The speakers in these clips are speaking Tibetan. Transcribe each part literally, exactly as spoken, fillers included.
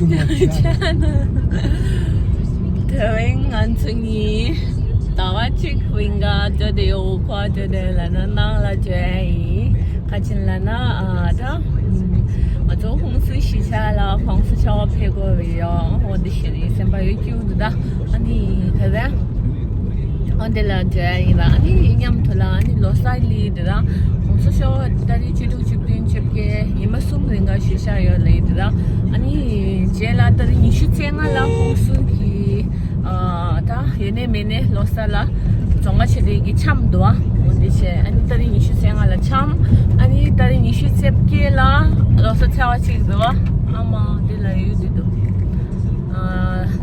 དེ་རིང་ང་ཚོ་གཉིས་ཟླ་བ་གཅིག་རིང་ག་འགྲོ་བསྡད་ཡོད། ཁོ་འགྲོ་བསྡད་ལབ་ན་ནང་ལ་འགྲོ་ཡ་ཡིན། ག་ཅི་ལབ་ན་ཨ་ད་ང་ཚོ་ཧུན་སུར་གཞིས་ཆགས་ལ་༸གོང་ས་མཆོག་ཕེབས་དགོས་པ་ཡོད། འོ་འདི་བྱས་ནས་སེམས་པ་ཡོད་སྐྱིད་འདུག་ད་ཨ་ནི་ག་རེ། ཨ་འདི་ལ་འགྲོ་ཡ་ཡིན་ལ། ཨ་ནི་མཉམ་དུ་ལ་ཨ་ནི་ལོ་གསར་ལི་འདི་ར་༸གོང་ས་མཆོག་ཏ་རིག་བཅུ་དྲུག་བཅུ་བདུན་བཅོ་བརྒྱད་ཉི་མ་གསུམ་རིང་ག་བཞུགས་ཤག་ཡོད་ལི་འདི་ར། ཨ་ནི་རྗེས་ལ་ཏ་རིག་ཉི་ཤུ་རྩ་ལྔ་ལ་ཧུན་སུར་གྱི་ཨ་ད་ཡོད་ནས་མེད་ནས་ལོ་གསར་ལ་རྫོང་ཁ་ཆེ་དེ་གི་འཆམ་འདུག་ཨ། འོ་འདི་བྱས་ཨ་ནི་ཏ་རིག་ཉི་ཤུ་རྩ་ལྔ་ལ་འཆམ། ཨ་ནི་ཏ་རིག་ཉི་ཤུ་རྩ་བརྒྱད་ལ་ལོ་གསར་ཚེས་པ་གཅིག་འདུག་ཨ། ཨ་མ་འདི་ལ་ཡོད་འདི་འདུག་ཨ་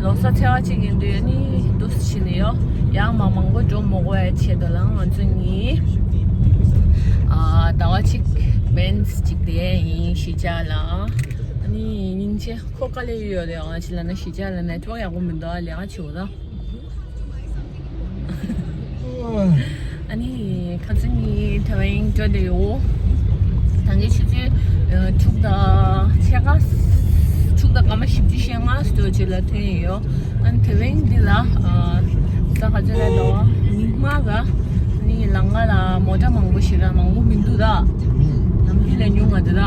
ལོ་གསར་ཚེས་པ་གཅིག་ཡིན་དུས་ནི་འདུག་སེ་ཕྱིན་ནས་ཡོད། ཡང་མ་མང་པོ་འགྲོ་མ་དགོས་པའི་ཆེད་དུ་ལ་ང་ཚོ་གཉིས་ཨ་ཟླ་བ་གཅིག་བེན་སི་གཅིག་དེ་ཡིན་གཞིས་ཆགས་ལ། ཨ་ནི་སྙིང་རྗེ་ཁོ་དཀའ་ལས་ཡོད་རེད། ང་ཅི་ལ་ན་གཞིས་ཆགས་ལ་ནེཊ་ཝརཀ་ཡག་པོ་མི་འདུག་ཨ་ལས་ཀ་བྱེད་འོ་ད། ཨ་ནི་ཁ་ཚོན་གཉིས་ཐེ་ཝན་འགྲོ་དེ་ཡོད། ད་གིན་ཆུ་ཚོད་དྲུག་དང་ཕྱེད་ཀ་དྲུག་དང་སྐར་མ་བཞི་བཅུ་ཞེ་ལྔ་སྟོད་ཆུ་ལ་ཐོན་ཡོད། ཨ་ནི་ཐེ་ཝན་འདི་ལ་ཨ་ས་ཁ་ཚོད་ལ་ཟླ་བ་ཉི་མ་ག་ནི་ལམ་ཁ་ལ་མོ་ཊ་མང་པོ་ཞིག་ར་མང་པོ་མི་འདུག་ད། ནམ་རྒྱུན་ལས་ཉུང་ང་འདི་ད།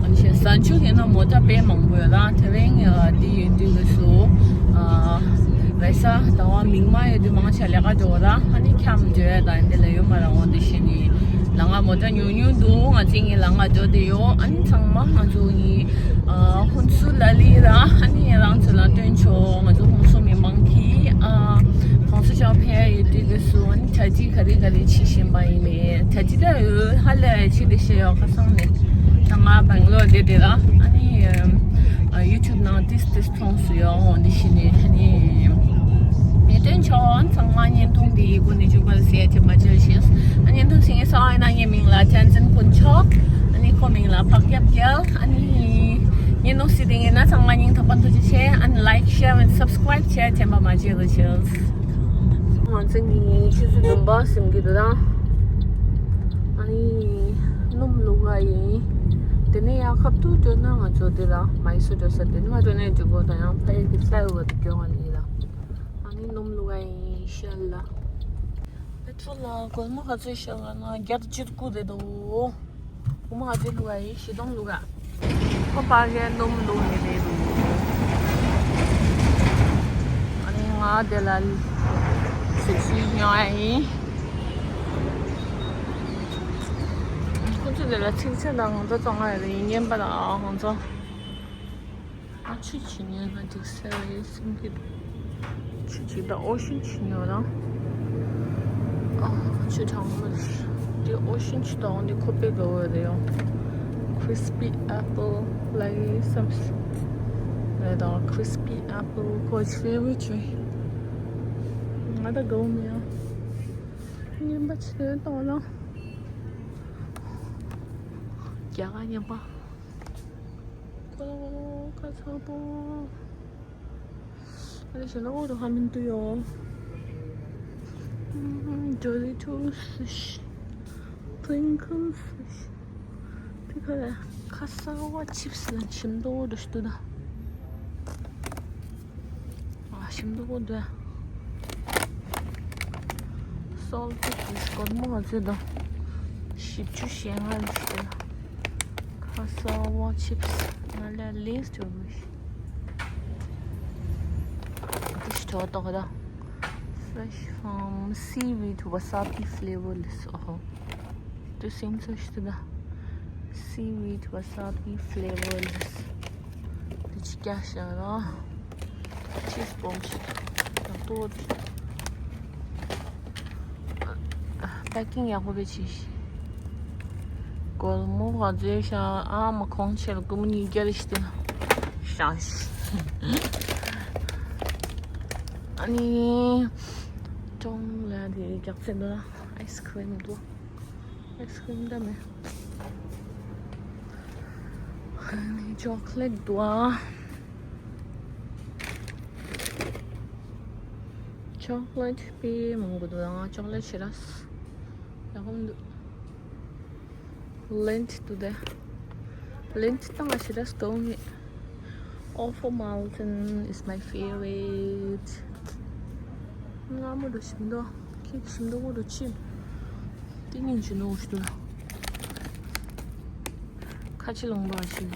ཨ་ནི་ཟ་ཆུ་ཡིན་ན་མོ་ཊ་དཔེ་མང་པོ་ཡོད་ད། ཐེ་ཝན་འདི་ཡོད་དུས་ག་སུ་ཨ་རེས་གཟའ་ཟླ་བ་མིག་དམར་ཡོད་དུས་མང་ཆེ་ལས་ཀ་འགྲོ་བ་ད། ཨ་ནི་འཁྱམ་འགྲོ་ཡ་ད་འདི་ལ་ཡོད་མ་ར་འོང་འདི་ཤེས་ནི། ལམ་ཁ་མོ་ཊ་ཉུང་ཉུང་འདུག་ང་ཚོ་གཉིས་ལམ་ཁ་འགྲོ་དེ་ཡོད། ཨ་ནི་ཚང་མ་ང་ཚོ་གཉིས་ཨ་ཧུན་སུར་ལ་ལི་ར། ཨ་ནི་རང་ཚོ་ལ་སྟོན་ཆོག་ང་ཚོ་ཧུན་སུར་མི་མང་གིས་ཨ་༸གོང་ས་མཆོག་ཕེབས་ཡོད་དུས་དེ་སུ་ཨ་ནི་གྲ་སྒྲིག་ག་རེ་ག་རེ་བྱེད་བཞིན་པ་ཡིན་མེད། གྲ་སྒྲིག་ད་ཡོད་ཧ་ལས་ཆེ་དེ་བཤད་ཡོད་ཁ་སང་ནས་ད་ང་བེང་ལོར་བསྡད་དེ་ར། ཨ་ནི་ཨ་ཡུ་ཊུབ་ནང་ཏིས་ཏིས་མཐོང་སུ་ཡོང་འོང་འདི་ཤི་ནི་ཧ་ནི། ངས་སྟོན་ཆོག་ཚང་མ་བརྙན་ཐུང་འདི་ཡི་སྒོ་ནས་མཇུག་པར་གསལ་ཐེབས་མ་བྱེད་ཤེས། ཨ་བརྙན་ཐུང་ཟིན་ས་ཨ་ན་ངའི་མིང་ལ་ཅན་ཅན་ཕུན་ཆོག་ཨ་ནི་ཁོ་མིང་ལ་འཕགས་རྒྱལ་རྒྱལ། ཨ་ནི་བརྙན་ཐུང་ཟིན་དེ་ངས་ན་ཚང་མ་སྙིང་ཐག་པ་ཐུགས་རྗེ་ཆེ། ཨ་ནི་ལའིཀ་ཤེར་ཨེན་སབ་སི་ཀ་རའིབ་བྱས་དྲན་པ་མ་བརྗེད་རོགས་ཞུ། ང་ཚོ་གཉིས་ཆུ་ཚོད་བདུན་པ་ཟིན་གྱི་འདུག་ད། ཨ་ནི་སྣུམ་བླུག་ག་ཡིན། དེ་ནས་ཡར་ཁ་ཐུག་འགྲོ་ན་ང་ཚོ་དེ་ལ་མའི་སུར་འགྲོ་ས་དེ་ནས་མ་འགྲོ་ནས་འགྲོ་དགོས་ད། ཡང་ཕ་ཡུལ་གྱི་ལྷ་ཡུལ་བ་དུ་སྐྱོང་བ་ནི་ལ། ཨ་ནི་སྣུམ་བླུག་ག་ཡིན་ཤལ་ལ། པེ་ཊྲོལ་ལ་སྒོར་མོ་ག་ཚོད་ཤལ་ལ་ན་བརྒྱ་དང་བཅུ་དགུ་རེད་དོ། སྒོར་མོ་ག་ཚོད་བླུག་ག་ཡིན། བཞི་སྟོང་བླུག་ག་ཁོ་པ་གའི་སྣུམ་བླུགས་ནས་རེད་འདུག་ཨ་ནི་ང་དེ་ལ་ཚིག་ཞིག་ཉོ་ཡ་ཡིན། ཁོ་ཚོ་དེ་ལ་ཚིག་ཆ་དང་ང་ཚོ་བཙོང་ཡ་རེད་ཡིན། ངན་པ་དང་ང་ཚོ་ཨ་ཆུ་ཆི་ཉོས་ན་འགྲིག་ས་རེད་བསམ་གྱི་འདུག་ཆུ་ཆི་དང་ཨོ་ཤན་ཆི་ཉོ་ན། ཨ་ཆུ་གྲང་མོ་རེད། འདི་ཨོ་ཤན་ཆི་དང་འདི་ཁོ་པའི་དགའ་བོ་རེད་ཡོང་། Crispy apple ལ་ཡི་བསམ་རེད་དང་། Crispy apple ཁོ་ཆི་ཕེ་ཝ་རིཊ་ཆི། ང་ད་དགའ་བོ་མེད་ཡ། ངན་པ་ཆི་ལེན་གཏོང་ན། རྒྱ་གར་ངན་པ། ཁོ་ལ་ཁ་ཚ་པོ། ཨ་ལེ་ཞེ་ལ་འོ་དོ་ཧ་མིན་ཏུ་ཡོ། ཌོ་རི་ཊོ་སི། པིང་ཀལ་སི། དེ་ག་ལ་ཁ་ས་བ་ཆིབ་སི་ལ་ཞིམ་ཏོ་འདྲ་ཞིག་འདུག་ད། ཨ་ཞིམ་ཏོ་འདུག་སོལ་ཊི་ཕིཤ་སྒོར་མོ་ག་ཚོད་དང་། བཞི་བཅུ་ཞེ་ལྔ་རེད་ཤག་ཁ་ས་བ་ཆིབ་སི་ང་ལ་ལེས་ཅོ་མི་ཤེས། འདི་ཞིག་ཐོག་ཏོག་ད། Fresh from seaweed wasabi flavorless. ཨོ་ཧོ། དུ་སིམ་སོ་ཞིག་ད། Seaweed wasabi flavorless. དུ་ཅི་ཀྱ་ཤ་ར། ཅིས་སྤོམ་ཞིག་ད་ཏོ། པེ་ཀིང་ཡག་པོ་བྱས་ཤིག་སྒོར་མོ་ག་ཚོད་ཤག་ཨ་མ་གོང་ཆེ་ལ་སྒོར་མོ་ཉིས་བརྒྱ་རེ་ཞིག་སྟེར་ཤག་ཨ་ནི་ཅོང་ལ་དེ་རྒྱག་ཚད་འདུག་ན་ཨའི་སི་ཁི་རིམ་འདུག་ཨའི་སི་ཁི་རིམ་ད་མེད། ཨ་ནི་ཅོག་ལེ་ཊི་འདུག་ཨ། ཅོག་ལེ་ཊི་དཔེ་མང་པོ་འདུག་ཨ། ཅོག་ལེ་ཊི་ཞེ་དྲག་ཡག་པོ་མི་འདུག་ལེན་ཊི་འདུག་དེ། ལེན་ཊི་བཏང་བ་ཞེ་དྲག་སྟོང་ངེས། Awful Mountain is my favorite. ང་མོ་རུ་ཞིམ་དོ། ཁྱེད་ཀྱི་ཞིམ་དོ་མོ་རུ་ཆེ། དེ་ཉིན་གྱི་ནོ་ཞུ། ཁ་ཆེ་ལོང་བ་ཞིག་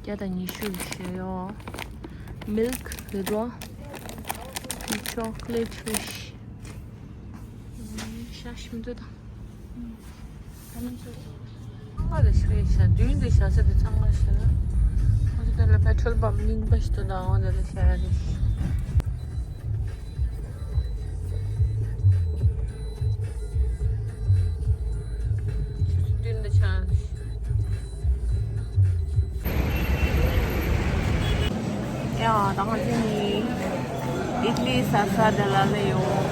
བརྒྱ་དང་ཉི་ཤུ་ཞེས་ཡོད། མིལྐ་རེད་དོ། ཆོ་ཀོ་ལེ་ཊི་ཧྲིཤ། ཤ་ཞིམ་དུ་དང་། ཚང་མ་ལ་ཤ་ཡི་ཤ་བདུན་དུ་ཤ་ས་དེ་ཚང་མ་ཤ་ལ། ཨོ་དེ་ལ་པེ་ཊྲོལ་པམ་རྙིང་པ་ཞིག་ཏུ་དང་ཨོ་དེ་ལ་ཤ་ཡ་རེད། ཡ་ད་ང་ཚོ་ནི་ཨིད་ལི་ཟ་ས་དེ་ལ་ལ་ཡོད།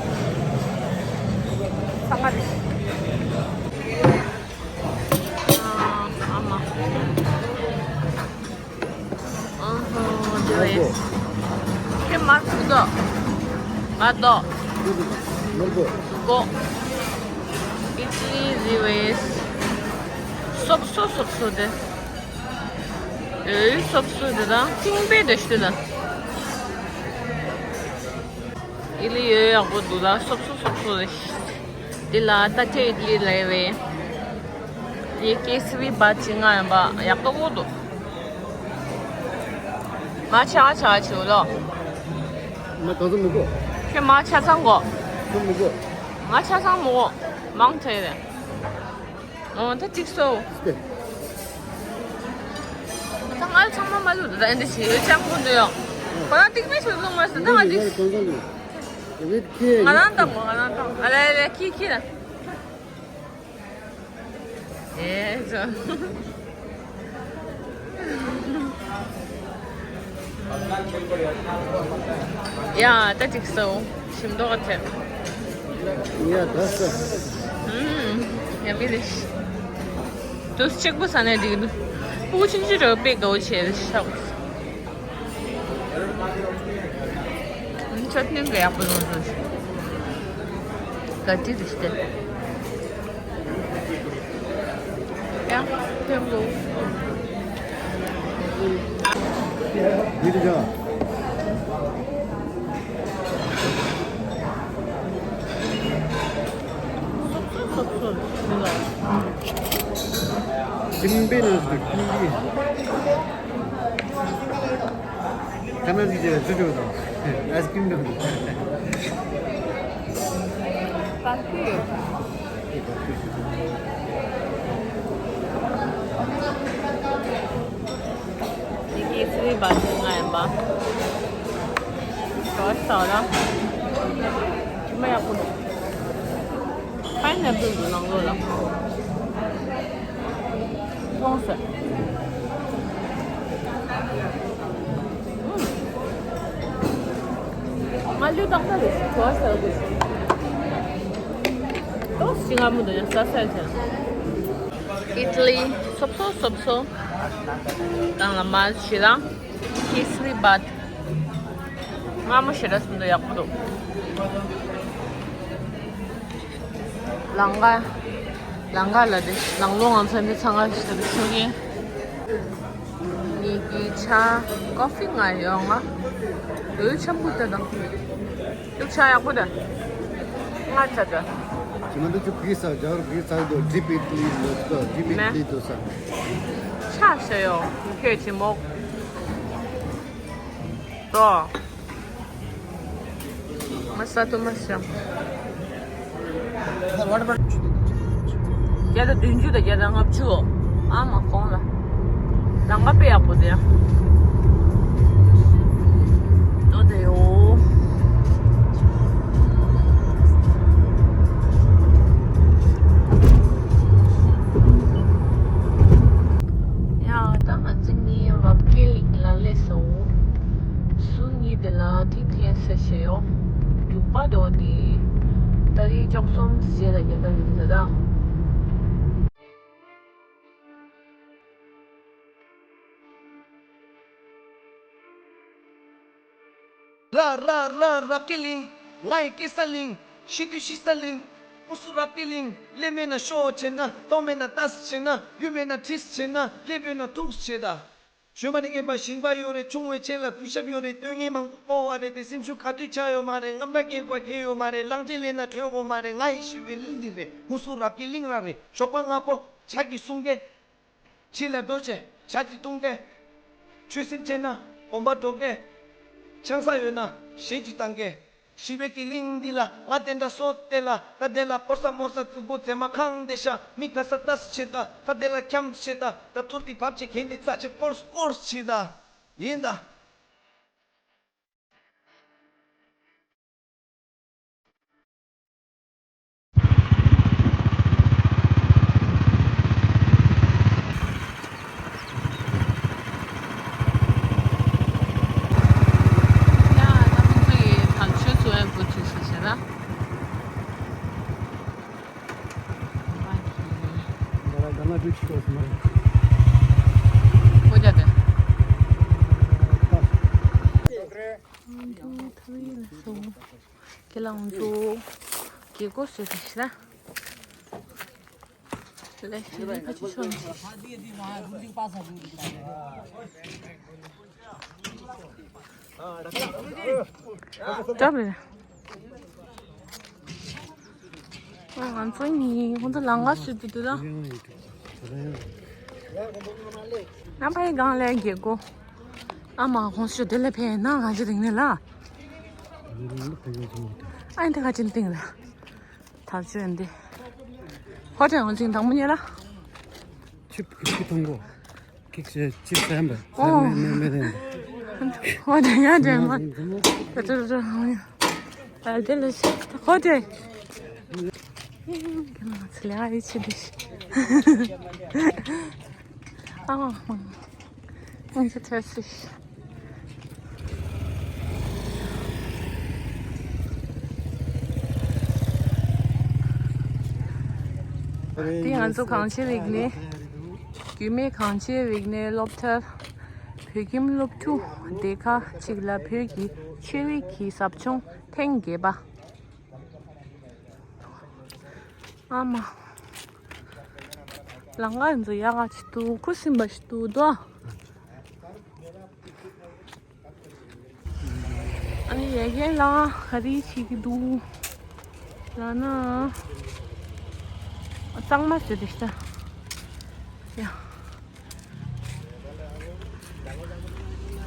ས་ག་རེད། ཨ་མ། ཨ་ཧོ། དེ་རེད། ཁྱེད་མར་ཕུད་དོ། མར་དོ། མར་དོ། གོ། ཨིད་ལི་རི་བེས། སོབ་སོ་སོབ་སོ་དེ། ཨེ་སོབ་སོ་དེ་དང་ཅིང་པེ་དེ་ཤི་དེ་དང་། ཨིད་ལི་ཡོད་ཡག་པོ་འདུག་ལ་སོབ་སོ་སོབ་སོ་རེད། འདི་ལ་ཏ་ཅེ་ཨིད་ལི་ལས་རེད། དེ་ཀེ་སི་རི་བ་ཅི་ང་ཡིན་པ་ཡག་པོ་འདུག་མ་ཆ་ཆ་ཆུ་ལོ། ང་གང་ཟག་མི་གོ་ཁྱོད་མ་ཆ་ཚང་གོ་ཁྱོད་མི་གོ་ང་ཆ་ཚང་མི་གོ་མང་ཆེ་རེད། ཨོ་ད་ཅིག་སོ། ད་ང་ཚང་མ་མ་ལུས་ད་འདི་ཞིག་ཡོད་ཅང་གོ་འདུག་ཡོང་། ཁོ་ན་ཏིག་མེ་ཞིག་ལུང་མ་སོང་ད་ང་འདི། ང་རང་དང་གོ་ང་རང་དང་ཨ་ལེ་ལེ་ཁྱི་ཁྱི་ལ། ཨེ་ཙོ། ཡ་ད་ཅིག་སོ། ཞིམ་མདོག་ཐེབས། ཡ་ད་ས། ཨུམ། ཡ་མི་རེད། དུས་གཅིག་པུ་ས་ནས་འགྲིག་འདུག་སྤུ་གུ་ཆུང་ཆུང་རེ་དཔེ་དགའ་བོ་བྱས་རེད་ཤག་ཆོ་ནི་ག་ཡག་པོ་ལོངས་སོང་ཞིག་ག་ཅི་རེད་ཤི་དེ། ཡ། ཐེངས་གོ་ཡིད་དུ་འཇགས། སོབ་སོབ་སོབ་སོབ་མི་ལ། ཞིམ་པའི་ནང་དུ་ཀི་ཀི། ཁ་ན་ཟིག་ཅེས་ཚུར་ཕྱོགས་དང་། ཨའི་སི་ཀྲིམ་དང་། པར་ཕུད་ཡོད། ཡི་གེ་ཚི་བི་བ་ཚི་ང་ཡིན་པ། ཞོ་ཞོ་ར། ཅི་མ་ཡག་པོ་འདུག་པའི་ནེ་པལ་འདུག་ནང་ལོགས་ལ། ལོངས་སོ། ང་ལུས་ཏག་ཏག་རེད་ཞིག་གོ་ས་རེད་ཞིག་ཏོག་ཅིག་ང་མི་འདུག་ཡང་ས་ས་ཆ། ཨིཊ་ལི་སོབ་སོ་སོབ་སོ། དང་ལ་མ་ཞི་རང་། ཀེ་སི་རི་བཱད། སྔ་མོ་ཞེ་དྲག་སུ་འདུག་ཡག་པོ་འདུག་ལང་ཀ། ལང་ཀ་ལ་དེ་ལང་ལོ་ང་ཚོ་འདི་ཚང་ཀ་ཞིག་ཏུ་ཆུ་ཡིན། ངེད་ཀྱི་ཆ་ཀོ་ཧྥི་ང་ཡོང་ང་། འོད་ཆམ་པོ་དེ་དང་། ལུག་ཆ་ཡག་པོ་དེ། ང་ཚ་དེ། ཅི་མ་འདུག་ཅུ་གི་ས་རྒྱ་རུ་གི་ས་དོ་ཌི་པི་ལི་ལོ་ཅོ་ཌི་པི་ལི་དོ་ས། ཆ་ཤ་ཡོ་ཁྱོད་ཅི་མོག་ཏོ། མ་ས་ཏོ་མ་ཤ། བརྒྱ་དང་བདུན་ཅུ་དང་བརྒྱ་དང་ལྔ་བཅུ། ཨ་མ་གོང་ལ། ལང་ཀ་དཔེ་ཡག་པོ་དེ། ཏོ་དེ་ཡོ། ཡ་ད་ང་ཚོ་གཉིས་བབ་ཀི་ལ་ལས་སོ། སུ་གཉིས་དེ་ལ་ཐིག་ཐེན་སེ་ཤེ་ཡོ། རྒྱུག་པ་དོ་ནི། ཏ་རིག་བཅུ་གསུམ་རྗེས་ལ་ཉེ་ད་ཡིན་ཟེར་ད། ར་ར་ར་ར་ཀི་ལིང་། ང་ཡི་ཀི་ས་ལིང་། ཤི་དུ་ཤི་ས་ལིང་། ཧུ་སུ་ར་པི་གླིང་། ཀླད་མེད་ན་ཤོག་བྱེད་ན། ལྟོ་མེད་ན་ལྟ་སི་བྱེད་ན། ཡུ་མེད་ན་དྲི་སི་བྱེད་ན། ཀླད་པོད་ན་ཐུག་སི་བྱེད་ད། ཞུ་མ་ནི་ངན་པ་ཞིང་པ་ཡོད་རེད། ཆུང་བའི་ཆེད་ལ་གུས་ཞབས་ཡོད་རེད། སྟོན་ངན་མང་པོ་སྤོ་བ་རེད་དེ། སེམས་ཤུགས་ག་དུས་ཆག་ཡོད་མ་རེད། རྔམ་སྐྲག་སྐྱེ་བ་ཁེལ་ཡོད་མ་རེད། གླང་ཆེན་ལེན་ན་བྲོས་དགོས་མ་རེད། ང་ཡི་ཞུ་བའི་གླིང་འདི་རེད། ཧུ་སུ་ར་པི་གླིང་རང་རེད། ཞོགས་པ་སྔ་པོ་ཇ་གི་གསུང་སྐད། ཕྱི་ལ་རྡོ་ཆེ་ཇ་གི་བཏུང་སྐད། ཆོས་སེམས་ཆེ་ན་དགོན་པ་འགྲོ་སྐད། ཆང་ས་ཡོད་ན་གཞས་ཅིག་བཏང་སྐད། ཞི་བའི་གི་གླིང་འདི་ལ་ང་དེ་འདྲ་སོ་དེ་ལ་ད་དེ་ལ་ཕོར་ས་མོར་ས་རྫིག་པོ་རྫས་མ་ཁང་དེ་ཤ་མི་ག་ས་ལྟ་སི་བྱེད་ད། ད་དེ་ལ་འཁྱམ་སི་བྱེད་ད། ད་ཐུར་དེ་བབ་ཆེ་གན་དེ་རྩ་ཆེ་སྐོར་སྐོར་སི་བྱེད་ད། ཡིན་ད། ཁྱེད་ལ་ང་ཚོ་རྒྱལ་སྒོ་བཟོས་ཏེ་ཤི་ད། ལས་ཁ་ཆུ་ཤོར་ནས། སྐྲ་རེད། ང་ཚོ་གཉིས་ཁོང་ཚོ་ལང་ཀ་བཟོས་ཏེ་འདུག་ད། ང་ཕའི་སྒང་ལ་རྒྱལ་སྒོ། ཨ་མ་ཁོང་ཚོ་དེ་ལ་ཕེབས་ན་གང་ཅི་རིང་ནས་ལ། ཨ་ནི་དེ་ག་ཅིན་ཏིང་ལ། ཐབས་ཆོད་འདི། ཧོ་ཏེ་ང་ཚིང་དང་མོ་ཉེ་ལ། ཆིབ་ཀི་ཆིབ་ཐང་གོ། ཀིག་ཆེ་ཆིབ་སེམས་པ། ཨོ། མེ་མེ་མེ་རེད། ཧོ་ཏེ་ཡ་ཏེ་མ། ཏ་ཏ་ཏ་ཏ། ཨ་ཏེ་ལེ་ཤི། ཧོ་ཏེ། ཚ་ལེ་ཨ་ཡི་ཆི་དི་ཤི། ཨ་མ། ང་ཚོ་ཐོས་སི། དེ་ང་ཚོ་གངས་ཅན་རིག་གནས། རྒྱུད་སྨད་གངས་ཅན་རིག་གནས་སློབ་གྲྭར་བོད་ཁྱིམ་སློབ་ཕྲུག་སྡེ་ཁག་གཅིག་ལ་བོད་ཀྱི་ཆོས་རིག་གི་ཟབ་སྦྱོང་ཐེངས་བརྒྱད་པ། ཨ་མ། ལང་ཀ་ཡིན་ཚོ་ཡག་ག་ཅིག་འདུག་ཁུ་སིམ་པ་ཞིག་འདུག་དོ། ཨ་ནི་ཡ་གྱལ་ལ་ག་རེ་བྱེད་ཀྱི་འདུག་ལབ་ན། གཙང་མ་བཟོས་ཏེ་ཤི་ད། ཡ།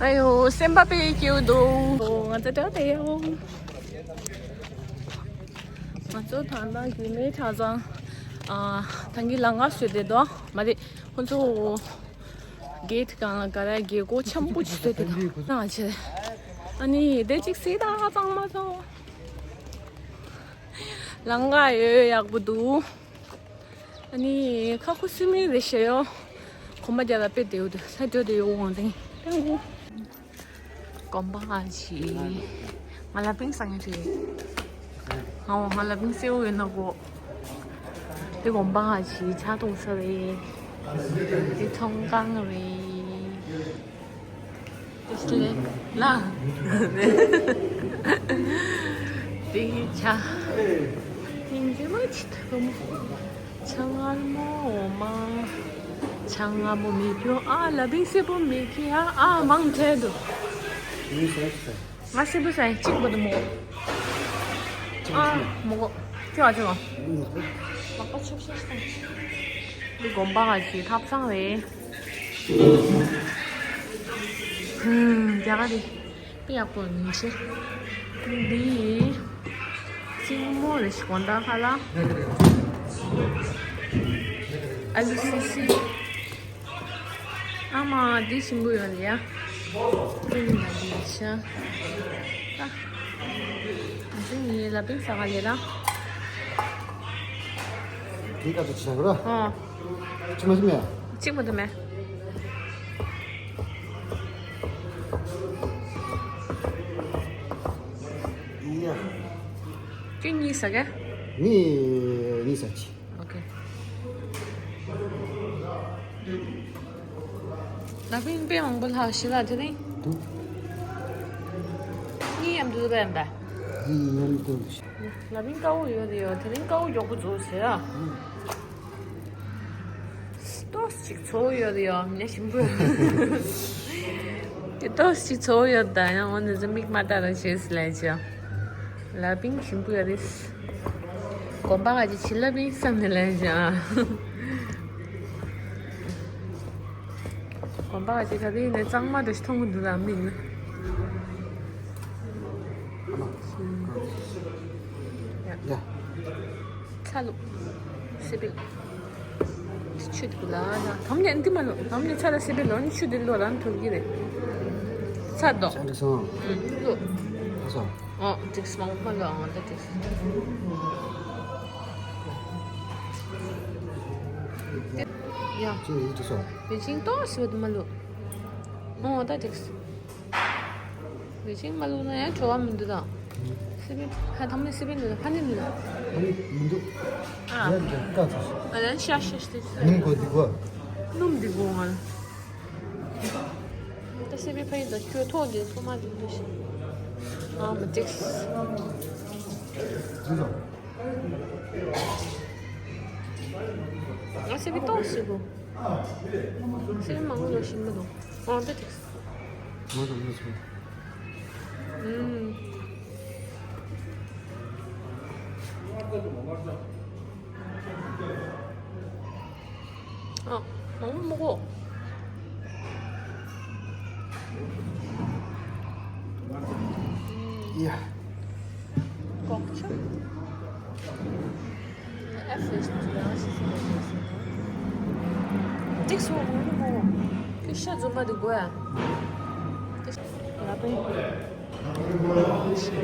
ཨ་ཡོ། སེམས་པ་དཔེ་སྐྱིད་པོ་འདུག་ང་ཚོ་འགྲོ་དེ་ཡོ། ང་ཚོ་ད་ལྟ་རྒྱུད་སྨད་གྲྭ་ཚང་། ཨ། ཐང་གི་ལང་ཀ་བཟོས་ཏེ་འདུག་མ་རེད། ཁོ་ཚོ་གེ་ཊི་སྒང་ལ་ག་རེ་རྒྱལ་སྒོ་ཆེན་པོ་ཅིག་བཟོས་ཏེ་འདུག་ན་ཆེ། ཨ་ནི་དེ་ཅིག་སྲིད་ད་གཙང་མ་ཚོ། ལང་ཀ་ཡོད་ཡག་པོ་འདུག་ཨ་ནི་ཁ་ཁུ་སིམ་མེ་རེད་ཤག་ཡོ། གོམ་པ་རྒྱག་ལ་དཔེ་བདེ་པོ་འདུག་ས་འགྲོ་དེ་ཡོ་འོང་ཏེ། ཀོམ་པ་ང་ཞི། ང་ལ་པིང་སང་ངེ་ཅི། ང་འོ་ང་ལ་པིང་སེའུ་ཡོད་ན་གོ། དེ་གོམ་པ་ང་ཞི་ཆ་གཏོང་ས་རེད། དེ་ཚོང་ཁང་རེད། དེ་སླེ་ལ། དེ་ཆ། དེ་འཛེ་མ་ཆི་ཐུམ། ཆང་ངར་མོ་མ། ཆང་ངར་མོ་མི་སྐྱོ་ཨ་ལ་བིང་སེ་པོ་མི་ཁི་ཨ་ཨ་མང་ཐལ་འདུག་ང་སེ་པོ་ཟ་ཡིན་གཅིག་པོ་དུ་མོ། ཨ་མོ་གོ་ཁྱོད་ཨ་ཅོ་ག་ལག་པ་ཆུབ་ཤ་ཤ་དང་། འདི་དགོན་པ་ག་ཞིག་ཐབ་ཚང་རེད། ཧུམ་རྒྱ་གར་རེད། དཔེ་ཡག་པོ་ཡིན་ཤེ། འདི་ཡིན། གཅིག་མོ་རེ་ཞིག་གོན་ད་ཧ་ལ། ཨ་ལུ་སི་སི། ཨ་མ་འདི་ཞིམ་པོ་ཡོད་ལ་ཡ། འདི་ཡིན་ན་འདི་ཡིན་ཤ། ཨ། འདི་ཡིན་ལ་པིང་ས་ག་ལེ་ར། འདི་ག་ཚོད་ཆགས་ར། ཨོ། ཅི་མ་ཅི་མེད། གཅིག་མ་གཏོགས་མེད། ཡ། ཁྱོད་གཉིས་ཟ་ག་གཉིས། གཉིས་ཟ་ཅི། ཨོ་ཁེ། ལ་པིང་དཔེ་མང་པོ་ལྷག་ཤི་ལ་དེ་རིང་། འདུག་གཉིས་ཡམ་དུ་རེད་པས། ཉམས་དུ། ལ་བིང་དཀར་པོ་ཡོད་རེད་ཡོད། དེ་རིང་དཀར་པོ་མགྱོགས་པོ་རྫོགས་ཟེར་ཨ། ཏོག་ཙམ་ཅིག་ཚ་པོ་ཡོད་རེད་ཡོད། ནས་ཞིམ་པོ་ཡོད། དེ་ཏོག་ཙམ་ཅིག་ཚ་པོ་ཡོད། ད་ཡང་འོ་ན་ཚོ་མིག་མ་བལྟ་ར་བྱས་ལས་བྱ། ལ་བིང་ཞིམ་པོ་ཡོད་རེད། དགོན་པ་ག་ཅི་བྱི་ལ་བིང་བསམ་ནས་ལས་བྱ། དགོན་པ་ག་ཅི་ད་དེ་ནས་གཙང་མ་འདྲ་ཞིག་མཐོང་གི་འདུག་ད་མིག་ན། ཡ། ཚ་ལུ། སི་པིལ། ཆུ་དེ་ལ་ན་དམ་ནས་འདི་མ་ལོ། དམ་ནས་ཚ་ལ་སི་པིལ་ལོ་ནི་ཆུ་དེ་ལོ་རང་ཐུར་གི་རེད། ཚ་དོ། ཚ་འགྲིག་སོང་། ཨུ། ལོ། ཚ་སོང་། ཨོ་འགྲིག་སོང་མ་ལོ། ཨང་ད་འགྲིག་སོང་། ཡ། ཅི་ཡིན་འགྲིག་སོང་། བེ་ཅིང་ཏོག་ཞིག་དུ་མ་ལོ། ཨོ་ད་འགྲིག་སོང་། བེ་ཅིང་མ་བླུགས་ན་ཡང་བྲོ་བ་མི་འདུག་ད། སི་པན་ཧ་དམ་ནི་སི་པན་འདུག་ད། ཧ་ནི་མི་འདུག་ཧ་ནི་མི་འདུག་ཨ། ཡར་འགྲོ་ཀ་ཚོ། ཨ་ལན་ཤ་ཤ་ཤ་ཤ། སྣུམ་གོ་འདི་གོ། སྣུམ་འདི་གོ་ང་ལ། ད་སི་པན་ཕ་ཡི་ད་ཁྱོད་ཐོག་འདི་ཐོག་མ་འདི་འདུག་ཤ། ཨ་མ་ཏིགས། འདི་ཚོ། ང་སི་པན་ཏོག་ཞིག་གོ། སི་པན་མང་པོ་ལོ་ཤིང་མི་འདུག་ཨ་ད་ཏིགས། ང་དང་མི་ཚོ། ཨུམ། ཨ། མང་པོ་མི་གོ། ཡ། ལྐོག་ཆ། ཏིག་སོ་ཧོ་ཧོ། ཁྱོད་ཤ་རྫུན་མ་དེ་དགོས་ཡ། ལ་པན། ཨོ་ཏིག་སོ།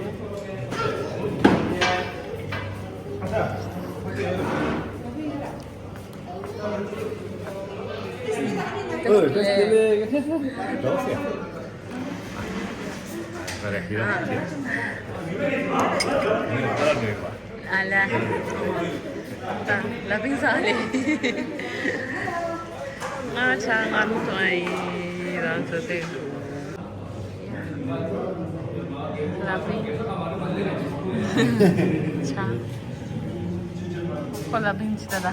ཨ་ལ། ད་ལ་པིང་ས་ལེ། ང་ཆ་ང་མི་ཐོང་ཡིན་རང་ཚོ་དེ། ལ་པིང་། ཆ། ཁོ་ལ་པིང་ཅི་ད་ད།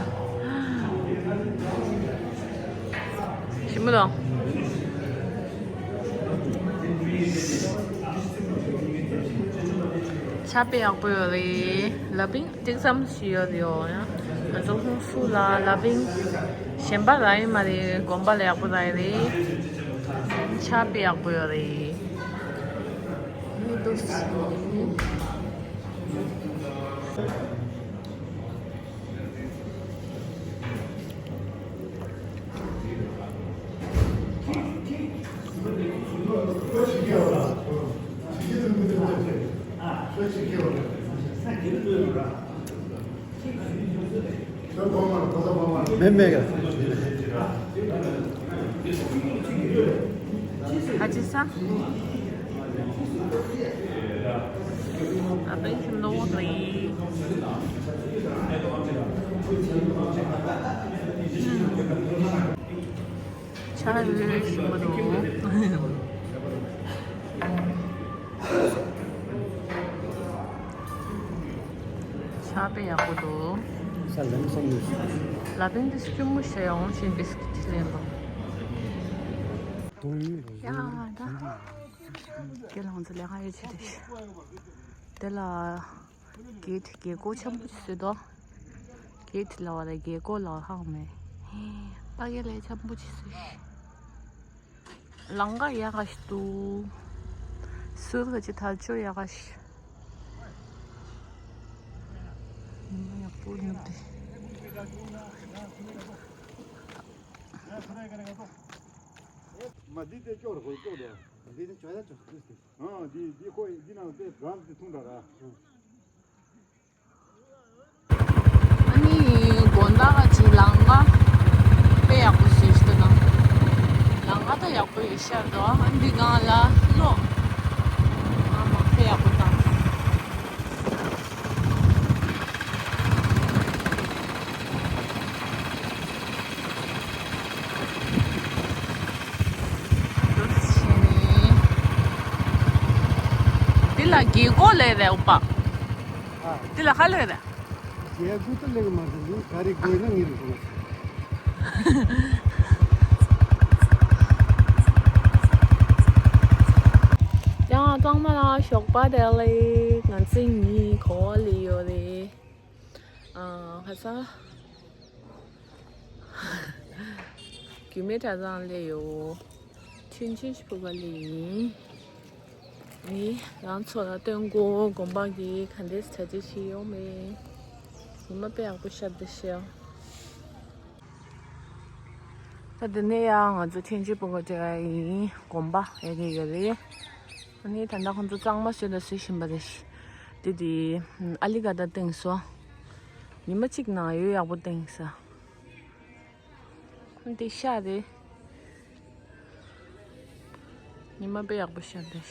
ཞིམ་པོ་དང་། ཆ་དཔེ་ཡག་པོ་ཡོད་རེད། ལ་པིང་ཏིག་ཙམ་ཞིག་ཡོད་རེད་ཡོ། ཡང་ང་ཚོ་ཧུན་སུར་ལ་ལ་པིང་གཞན་པ་རག་གི་མ་རེད། དགོན་པ་ལ་ཡག་པོ་རག་གི་རེད། ཆ་དཔེ་ཡག་པོ་ཡོད་རེད། མི་འདུག་ཟེར། མེད་མེད་ག་ཨ་ཅེ་ས། ཨ་པའི་ཁྱིམ་ནོ་བོ་རེད། ཆ་ལུས་ཞིམ་པོ་འདུག་ཆ་དཔེ་ཡག་པོ་འདུག་ས་ལམ་སོང་ནས། ལ་པིང་འདི་སྐྱུར་མོ་ཞིག་ཡོང་བཞིན་བིས་ཀིཊ་ལེན་པ། ཡ་ད། ཁྱེད་རང་ཚོ་ལས་ཀ་ཡོད་ཆེ་དེ། དེ་ལ། གེ་ཊི་རྒྱལ་སྒོ་ཆེན་པོ་ཅིག་བཟོས་འདུག་གེ་ཊི་ལ་བ་ལ་རྒྱལ་སྒོ་ལ་ཧང་མེད། ཕ་གི་ལས་ཆེན་པོ་ཅིག་བཟོས་ཤག་ལམ་ཁ་ཡག་ག་ཞིག་འདུག་སུ་ག་ཅིག་ཐག་ཆོད་ཡག་ག་ཞིག་ཉི་མ་ཡག་པོ་ནུབ་དེ། མ་འདི་དེ་ཅོག་རེ་ཧོལ་ཅོག་དེ། འདི་ནི་ཅོག་ཡ་ཅོག་ཏུ་སྟེ། ཨ་འདི་འདི་ཁོ་འདི་ནང་དེ་རང་དེ་ཐུང་དྲགས་ར། ཨ་ནི་དགོན་བདག་ག་ཅིག་ལམ་ཁ་དཔེ་ཡག་པོ་བཟོས་ཤག་ད། ལམ་ཁ་ད་ཡག་པོ་ཡོད་ཤག་ད། ཨ་འདི་སྒང་ལ་ལོ། ཨ་མ་དཔེ་ཡག་པོ་བཏང་། འདུག་སེ་བྱས་ནས། དེ་ ལ་རྒྱལ་སྒོ་ལས་རེད་འོ་པ། ཨ། དེ་ལ་ཧ་ལས་རེད། རྒྱལ་སྒོ་དུ་ལེགས་མ་རེད། ག་རེ་དགོས་ན་ངེས་རེད་དགོས། ཡང་ཚང་མ་ལ་ཞོགས་པ་བདེ་ལེགས། ང་ཚོ་གཉིས་ག་པར་སླེབས་ཡོད་རེད། ཨ་ཁ་ས། རྒྱུད་སྨད་གྲྭ་ཚང་སླེབས་ཡོད། ཆུང་ཆུང་ཞིག་ཕུ་ག་ལི་ཡིན། ནི་རང་ཚོ་ལ་སྟོན་གོ། དགོན་པ་གི་ག་འདྲས་གྲ་སྒྲིག་བྱས་ཡོད་མེད། ཉི་མ་དཔེ་ཡག་པོ་ཤར་འདུག་ཤག་ད་དེ་ནས་ཡང་ང་ཚོ་ཆུང་ཆུང་ཕུ་ག་གྲྭ་ཡིན། དགོན་པ་ཡག་གི་ཡོད་རེད། ཨ་ནི་ད་ལྟ་ཁོང་ཚོ་གཙང་མ་བཟོས་དང་བཟོ་བཞིན་པ་རེད། དེ་དེ་ཨ་ལི་ག་ད་བཏིང་སོང་། ཉི་མ་གཅིག་ནང་ཡོད་ཡག་པོ་བཏིང་ས། འདི་ཤ་རེད། ཉི་མ་དཔེ་ཡག་པོ་ཤར་འདུག་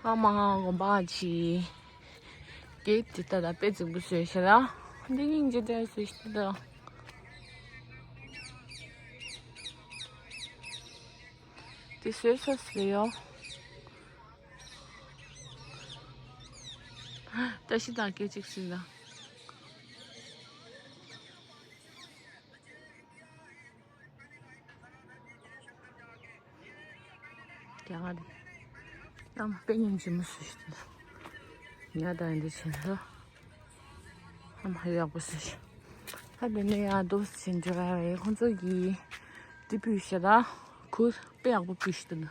ཨ་མ་དགོན་པ་ཅི། གེ་དེ་ལྟ་ལ་དཔེ་རྫིག་པོ་བཟོས་ཤག་ལ། འདི་སྙིང་རྗེ་དྲན་བཟོས་ཤག་ལ། དེ་བཟོས་ས་ཟེར་ཡོ། བཀྲ་ཤིས་དང་སྐད་ཅིག་ཟིན་ན། རྒྱ་གར་རྣམས་དཔེ་སྙིང་རྗེ་མོ་བཟོས་ཤག་ང་དང་འདི་བྱས་ན། ཨ་མ་ཡག་པོ་ཟེར། ད་དེ་ནས་ཡང་འདུག་ཟིན་འགྲོ་ཡ་རེད། ཁོང་ཚོ་གིས་འདི་ཕུལ་ཤག་ད། གུར་དཔེ་ཡག་པོ་ཕུལ་ཤག་ད།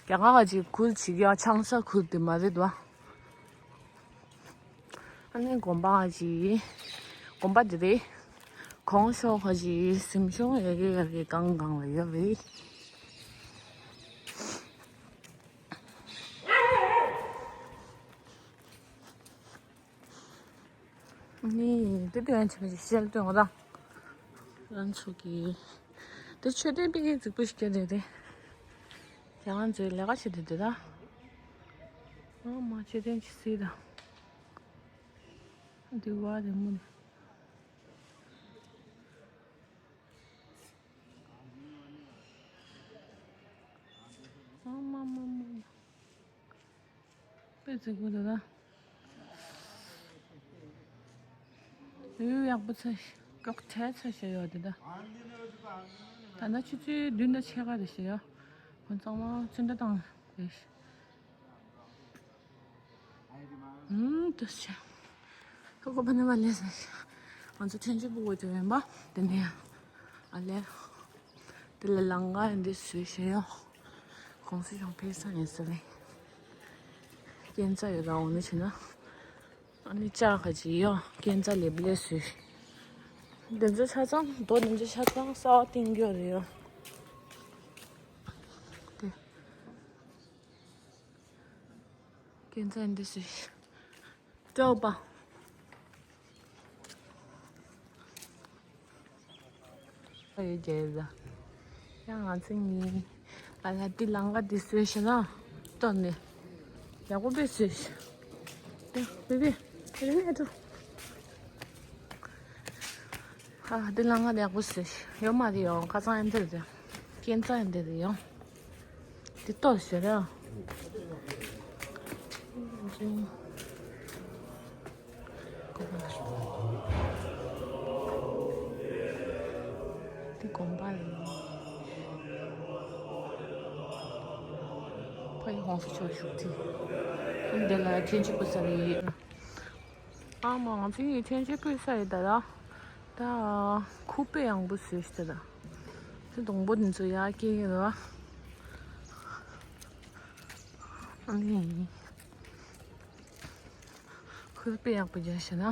རྒྱ་གར་ག་ཅིག་གུར་ཅིག་ཡ་ཆང་ས་གུར་དེ་མ་རེད་བ། ཨ་ནི་དགོན་པ་ཅིག་དགོན་པ་འདི་རེད། གོང་ཤོག་ཁ་ཅིག་གཟིམ་ཆུང་ཡ་གི་ཡ་གི་གང་གང་ལ་ཡོད་རེད། ནི་དེ་དེ་ཡང་ཆེན་པོ་ཞིག་ཤེལ་སྟོན་འོ་ད། ང་ཚོ་གི་དེ་མཆོད་རྟེན་དཔེ་རྫིག་པོ་ཞིག་བརྒྱབ་བསྡད་དེ། ཡང་ང་ཚོའི་ལས་ཀ་བྱེད་དེ་དེ་ད། ཨ་མ་མཆོད་རྟེན་ཅིག་གཟིགས་དང་། འདི་བ་རེད་མོ་ནི། ཨ་མ་མ་མ་མ། དཔེ་རྫིག་པོ་འདུག་ད། ཡུལ་ཡག་པོ་ཚ་ཤ་སྐྱོགས་བྲལ་ཚ་ཤ་ཡོད་དེ་ད། ད་ནི་ཆུ་ཚོད་བདུན་དང་ཕྱེད་ཀ་རེད་ཤག་ཡ། ཁོང་ཚང་མ་ཚོན་ཁྲ་བཏང་རེད་ཤག་ཨུམ་ཏུ་ཤ། ཁོ་ཁོ་པ་ནི་མ་ལས་ཟེར་ཤག་ང་ཚོ་ཐེན་ཅི་པུ་གོ་དེ་ཡིན་པ་དེ་ནས་ཡ། ཨ་ལས། དེ་ལ་ལང་ཀ་ཡིན་དེ་བཟོས་ཤག་ཡ། གོང་ས་མཆོག་ཕེབས་ས་ཡིན་ས་རེད། སྐྱེན་རྩ་ཡོད་ར་འོ་ནི་བྱས་ན། ཨ་ནི་ལྕགས་ཁ་ཅིག་ཡོད། སྐྱེན་རྩ་ལེབ་ལེ་བཟོས། འདི་ཚོ་ཆ་ཚང་རྡོ་འདི་ཚོ་ཆ་ཚང་གསར་པ་བཏིང་རྒྱུ་རེད་ཡོད། དེ། སྐྱེན་རྩ་འདི་བཟོས། སྤྲོ་པ། ཡོད་རྒྱལ་ལ། ཡང་ང་ཚོ་གཉིས། ཨ་ལ་ཏི་ལང་ཀ་འདི་བཟོས་ཤག་ན། ལྟོས་ནས། ཡག་པོ་དཔེ་བཟོས་ཤག་ཏི་བི་བི། དེ་རིང་ཨེ་འགྲོ། ཨ་ཏི་ལང་ཀ་འདི་ཡག་པོ་བཟོས་ཤག་ཡོད་མ་རེད་ཡོང་ཁ་སང་ཨེ་འདི་རེད། སྐྱེན་རྩ་ཨེ་འདི་རེད་ཡོང་། འདི་ལྟོས་ཤག་ར། འདི་དགོན་པ་རེད། ཕ་ཡི་ཧོང་སུ་ཆོག་ཞུགས་ཏེ། འདི་ལ་ཐེན་ཅི་པུ་ས་རེད། ཨ་མ་ང་ཚོ་ཡི་ཐེན་ཅི་པུ་ས་ཡི་ད་ལ། ད་ཁུག་པའི་ཡང་པོ་བཟོས་ཤག་ད། ཚེ་སྡོང་པོ་འདི་ཚོ་ཡར་སྐྱེ་གི་རེད་བ། ཨ་ནི། ཁུག་པའི་ཡག་པོ་རྒྱག་ཤག་ན།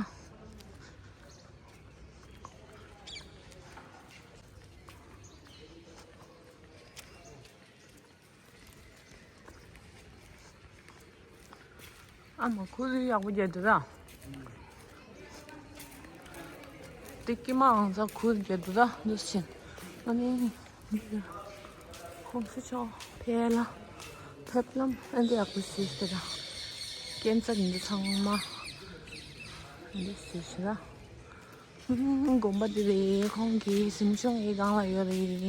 ཨ་མ་ཁུ་ལུ་ཡག་པོ་རྒྱག་འདུག་ར། དེ་ཀྱི་མ་ཨང་ཚ་ཁུ་རྒྱག་འདུག་ར་འདུག་ཕྱིན། ཨ་ནི། ཁོང་ཚོ་ཕྱོགས་ཕེ་ལ། ཕེབས་ལམ་ཨ་འདི་ཡག་པོ་ཞིག་དེ་ར། སྐྱེན་རྩ་འདི་ཚང་མ། འདི་སུ་ཞིག་ལ། ཨུམ། དགོན་པ་འདི་རེད། ཁོང་གི་གཟིམ་ཆུང་ཡི་སྒང་ལ་ཡོད་རེད།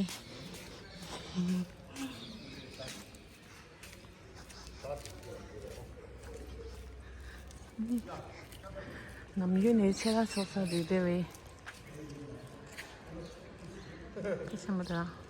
ནམ་རྒྱུན་ནས་ཕྱེད་ཀ་ཚོགས་ས་རེད་དེ་བས། དེ་ཆེན་པོ་དང་